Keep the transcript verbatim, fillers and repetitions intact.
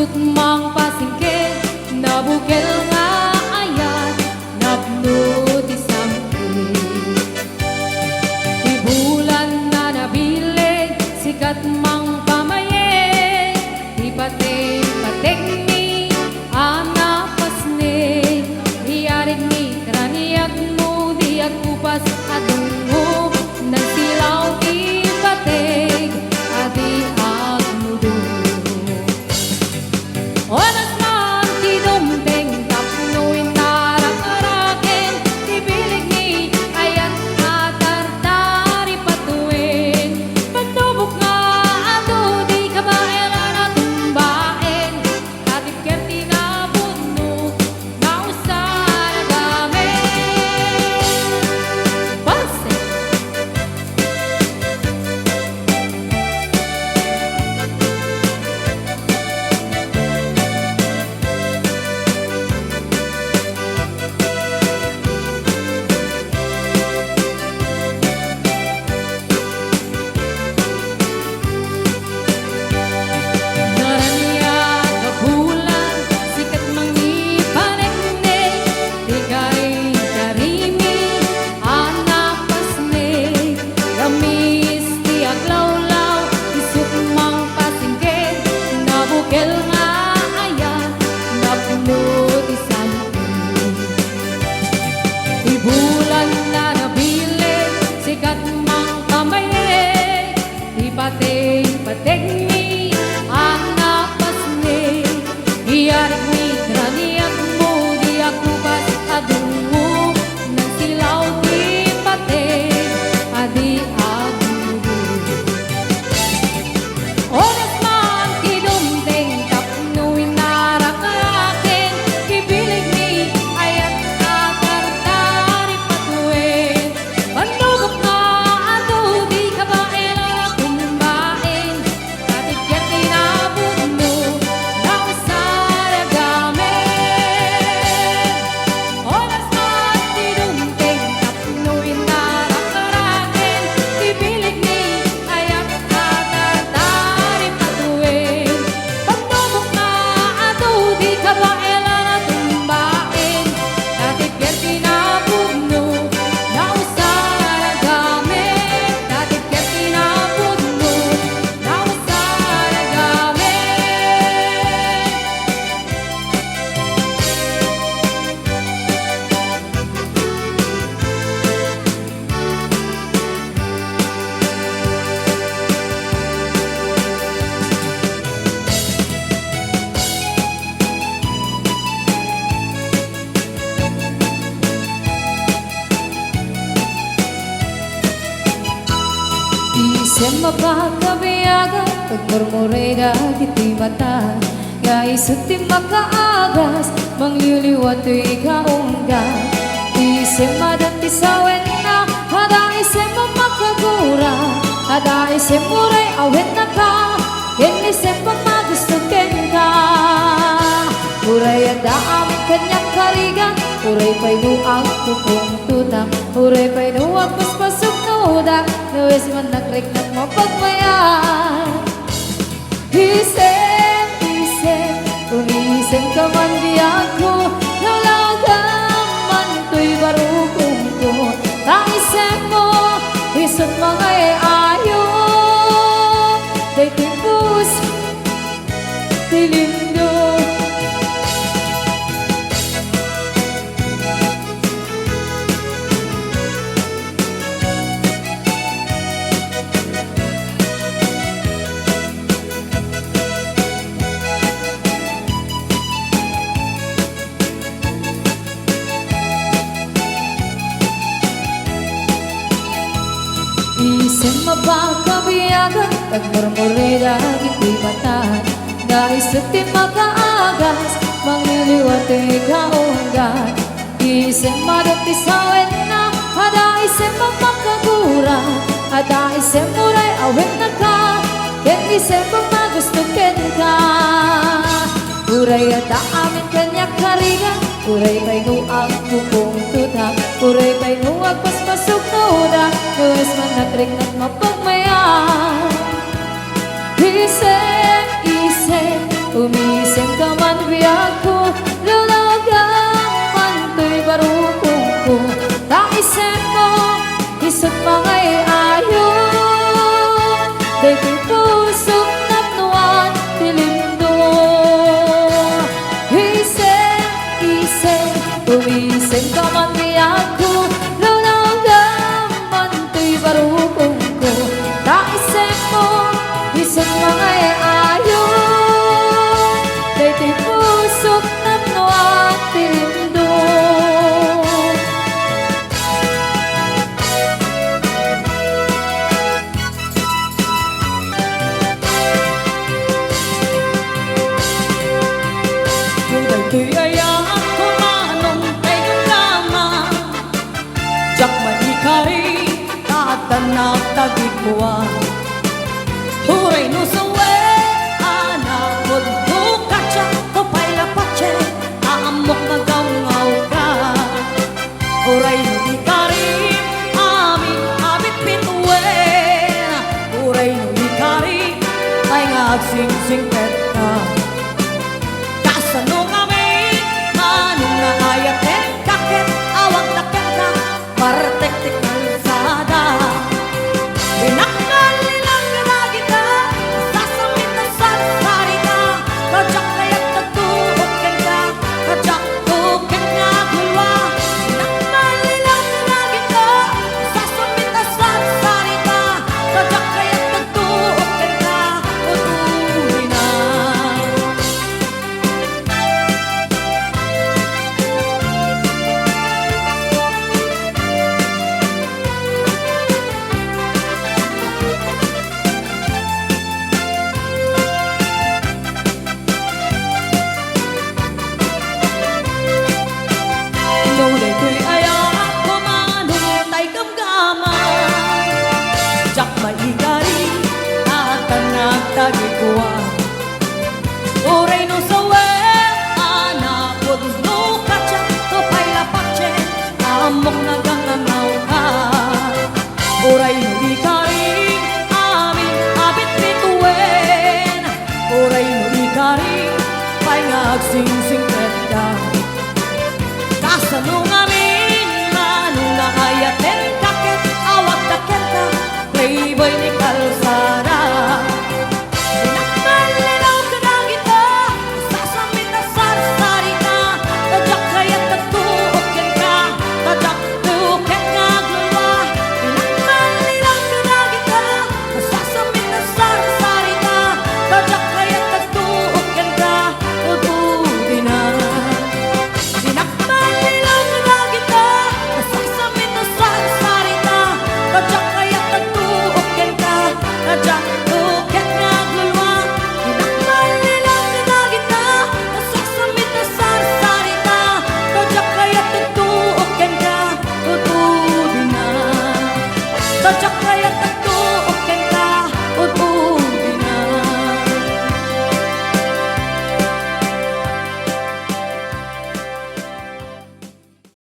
Mangpasingked, nabukel nga ayat, napno ti samkit. Ti bulan a nabileg, sikat mangpamayeg, ti pateg-pategmi a napasneg, iyarigmi, raniagmo, di agkupas a dungngo, nagsilaw ti pateg a di agmudo. Oras man ti dumteng tapno innarak-araken ti bilegmi, ayat a tartari patuen. Panubok nga adu, di kabaelan a tumbaen, tatipker ti napudno, nausa a gamin. Balse. Ngaraniag a bulan, sikat mangipaneknek, ti kari-karimi a napasnek, ramis ti aglawlaw, isut mangpasingked, nabukel nga ayat, napno ti samkit. Ti bulan a nabileg, sikat mangpamayeg, ti pateg-pategmi a napasnek, iyarigmi, raniagmo, di agkupas a dungngo, nagsilaw ti pateg a di agmudo. Oras man ti dumteng tapno innarak-araken ti bilegmi, ayat a tartari patuen. Panubok nga adu, di kabaelan a tumbaen, tatipker ti napudno, nausa a gamin. Oras man ti dumteng tapno innarak-araken ti bilegmi, ayat a tartari patuen. Panubok nga adu, di kabaelan a tumbaen, tatipker ti napudno, nausa a gamin, tatipker ti napudno, nausa a gamin. Isem a pagkabiagan, agmurmureg dagiti mata, nga isu ti makaagas, mangliwliwa toy kaunggan. Isem a dati sawenna, adda isem a makagura, adda isem uray awennaka, ken isem pamagusto kenka. Uray adda amin kaniak karigan, uray pay no agpupungtotak, uray pay no agpaspasuknodak, no isem a nagriknak mapagmayat. Isem, isem, umisemka man biagko, lawlawgam man toy barukongko, ta isemmo, isut mangay-ayo, daytoy puso, ti lindo. Isem a pagkabiagan, agmurmureg dagiti mata, nga isu ti makaagas, mangliwliwa ti kaunggan. Isem a dati sawenna, adda isem a makagura, adda isem uray awennaka, ken isem pamagusto kenka. Uray adda amin kaniak karigan, uray pay no agpupungtotak, uray pay no agpaspasuknodak, no isem a nagriknak mapagmayat. Isem, isem, umisem Ari, pay nga agsingsingpetka. Kasano ngamin, mano nga ayatenka ket awagda kenka, playboy ni kalsada.